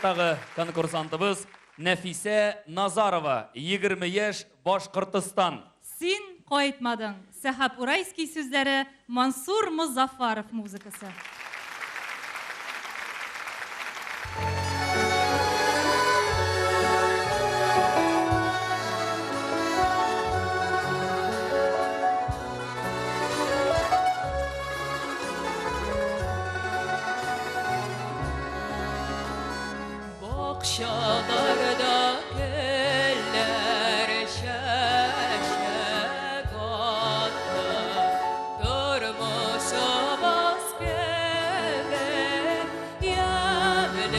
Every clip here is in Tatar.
Тагы конкурсантыбыз Нәфисә Назарова, 20 яшь, Башкортостан. Син кайтмадың, Сәхап Урайский сүзләре, Мансур Мозаффаров музыкасы. Бакчаларда гөлләр чәчәк атты, Тормышыбыз кебек ямьләнеп.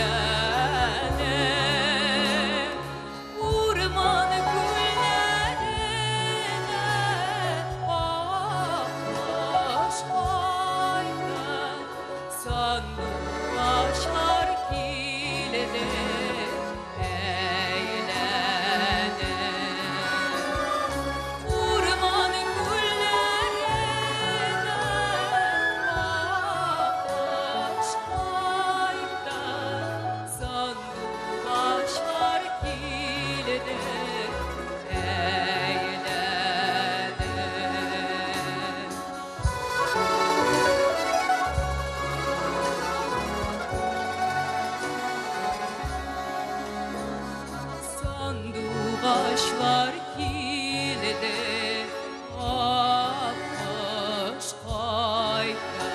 Урман күлләренә аккош кайтты, Сандугачлар килде әйләнеп. Урман күлләренә аккош кайтты, Сандугачлар килде әйләнеп. Сандугачлар килде, аккош кайтты.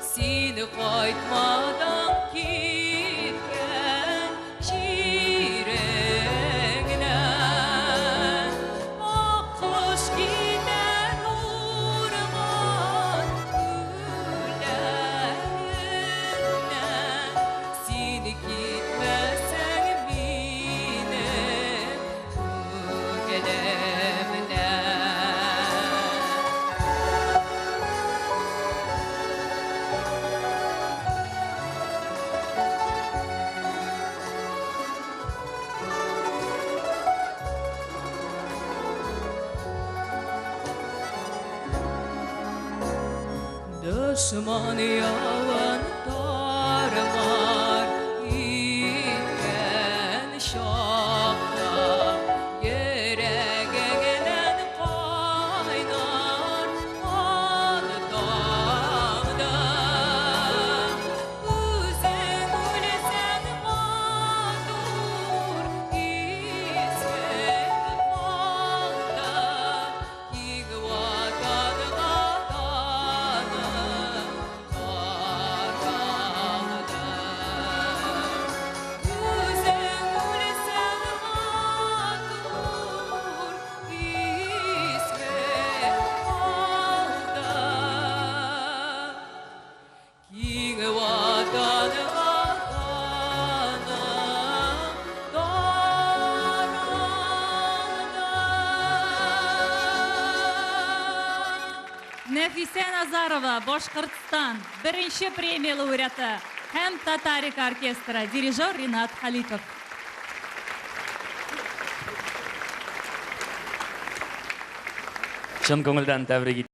Син кайтмадың киткән җиреңнән. Аккош китәр урман күлләреннән. Син китмәсәң минем күңелемнән. Дошман явын тар-мар иткән чакта, Йөрәгеңнән кайнар кан тамды. Үзең үлсәң матур исең калды, Киң Ватанга даның таралды. Үзең үлсәң матур исең калды, Киң Ватанга даның таралды. Нәфисә Назарова, Башкортстан, беренче премия лауреаты һәм Татарика оркестры, дирижер Ринат Халитов. Чын күңелдән тәбрик.